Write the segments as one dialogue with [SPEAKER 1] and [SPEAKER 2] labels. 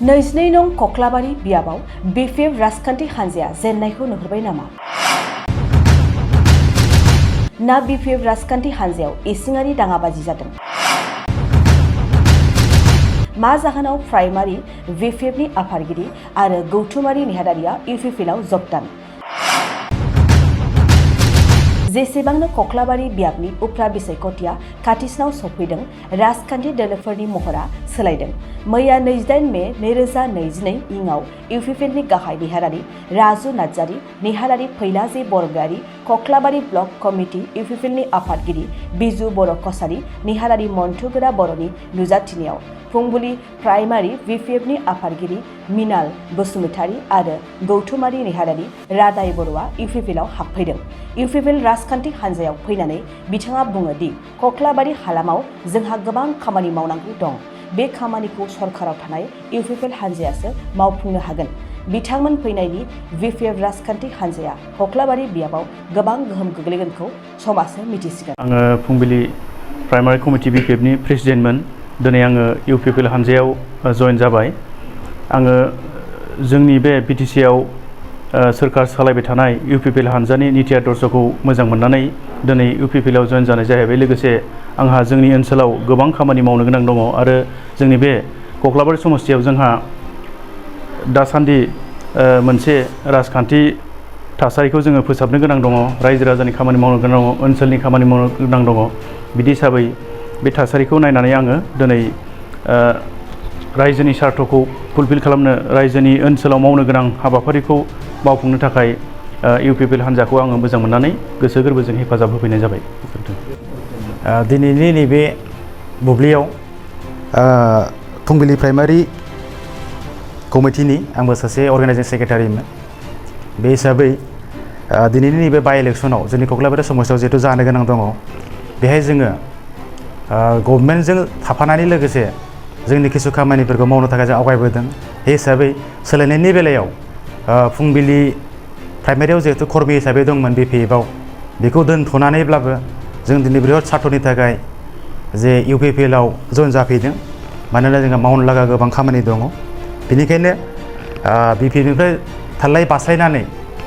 [SPEAKER 1] 22 नं कक्लाबारि बियाबाव बिपिएफ राजखान्थि हान्जाया जेननायखौ नुहुरबाय नामा? ना बिपिएफ राजखान्थि हान्जायाव इसिङारि दाङाबाजि जादों? मा जाहोनाव प्राइमारि बिपिएफनि आफादगिरि आरो गौथुमारि नेहादारिया इउपिपिएलआव जगदान? जेसेबांनो कक्लाबारि बियाबनि उफ्रा बिसायख'थिया खाथिसिनाव सफैदों, राजखान्थि दोलोफोरनि महरा सोलायदों। मैया 28 मे 2022 इंआव इउपिपिएलनि गाहाय नेहादारि राजु नार्जारि, नेहादारि फैलाजि बरगयारि, कक्लाबारि ब्लक कमिटि इउपिपिएलनि आफादगिरि बिजु बर' कसारि, नेहादारि मन्टुगोरा बर'नि नुजाथिनायाव फुंबिलि प्राइमारि बिपिएफनि आफादगिरि मिनाल बसुमतारि आरो गौथुमारि नेहादारि रादाय बर'आ इउपिपिएलआव हाबफैदों। इउपिपिएल राजखान्थि हान्जायाव फैनानै बिथाङा बुङो दि कक्लाबारि हालामाव जोंहा गोबां खामानि मावनांगौ दं। बे खामानिखौ सरकाराव थानाय इउपिपिएल हान्जायासो मावफुंनो हागोन। बिथांमोन फैनायनि बिपिएफ राजखान्थि हान्जाया कक्लाबारि बियाबाव गोबां गोहोम गोग्लैगोनखौ समासो मिथिसिगोन।
[SPEAKER 2] आङो फुंबिलि प्राइमारि कमिटि बिपिएफनि प्रेसिडेन्टमोन। दिनै आङो इउपिपिएल हान्जायाव जयेन जाबाय। आङो जोंनि बे बिटिसिआव सोरखार सालायबाय थानाय इउपिपिएल हान्जानि निति आदर्शखौ मोजां मोननानै दिनै इउपिपिएलआव जयेन जानाय जाहैबाय। लोगोसे आंहा जोंनि ओनसोलाव गोबां खामानि मावनो गोनां दङ आरो जोंनि बे कक्लाबारि समस्तियाव जोंहा दासान्दि मोनसे राजखान्थि थासारिखौ जोङो फोसाबनो गोनां दङ। रायजो राजानि खामानि मावनो गोनां दङ, ओनसोलनि खामानि मावनो गोनां दङ। बिदि हिसाबै बे थासारिखौ नायनानै आङो दिनै रायजोनि सार्थखौ फुलफिल खालामनो, रायजोनि ओनसोलाव मावनो गोनां हाबाफारिखौ मावफुंनो थाखाय इउपिपिएल हान्जाखौ आङो मोजां मोननानै गोसो गोरबोजों हेफाजाब होफैनाय जाबाय।
[SPEAKER 3] दिनैनि नैबे बुब्लियाव फुंबिलि प्राइमारि कमिटिनि आंबो सासे अर्गानाइजिं सेक्रेटारिमोन। बे हिसाबै दिनैनि नैबे बाइ इलेक्सनाव जोंनि कक्लाबारि समस्तियाव जिहेतु जानो गोनां दङ, बेहाय जोङो गभर्नमेन्टजों थाफानानै लोगोसे जोंनि किसु खामानिफोरखौ मावनो थाखाय जों आवगायबोदों। बे हिसाबै सोलायनायनि बेलायाव फुंबिलि प्राइमारियाव जिहेतु कर्मि हिसाबै दंमोन बिपिएफआव, बेखौ दोनथ'नानैब्लाबो जों दिनै बृहत सार्थनि थाखाय जे इउपिपिएलआव जयेन जाफैदों। मानोना जोंहा मावनो लागा गोबां खामानि दङ। बेनिखायनो बिपिएफनिफ्राय थाल्लाय बास्लायनानै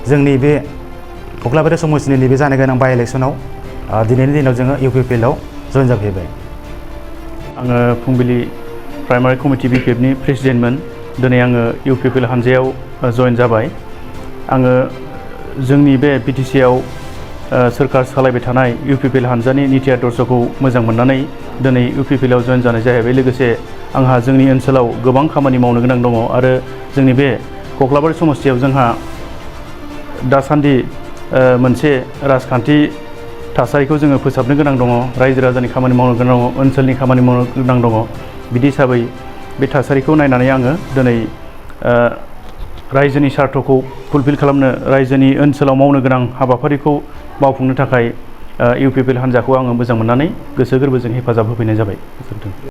[SPEAKER 3] जोंनि बे कक्लाबारि समस्तिनि नैबे जानो गोनां बाइ इलेक्सनाव दिनैनि दिनाव जोङो इउपिपिएलआव जयेन जाफैबाय।
[SPEAKER 2] आङो फुंबिलि प्राइमारि कमिटि बिपिएफनि प्रेसिडेन्टमोन। दिनै आङो इउपिपिएल हान्जायाव जयेन जाबाय। आङो जोंनि बे बिटिसिआव सोरखार सालायबाय थानाय इउपिपिएल हान्जानि निति आदर्शखौ मोजां मोननानै दिनै इउपिपिएलआव जयेन जानाय जाहैबाय। लोगोसे आंहा जोंनि ओनसोलाव गोबां खामानि मावनो गोनां दङ आरो जोंनि बे कक्लाबारि समस्तियाव जोंहा दासान्दि मोनसे राजखान्थि थासारिखौ जोङो फोसाबनो गोनां दङ। रायजो राजानि खामानि मावनो गोनां दङ, ओनसोलनि खामानि मावनो गोनां दङ। बिदि हिसाबै बे थासारिखौ नायनानै आङो दिनै रायजोनि सार्थखौ फुलफिल खालामनो, रायजोनि ओनसोलाव मावनो गोनां हाबाफारिखौ मावफुंनो थाखाय इउपिपिएल हान्जाखौ आङो मोजां मोननानै गोसो गोरबोजों हेफाजाब होफैनाय जाबाय।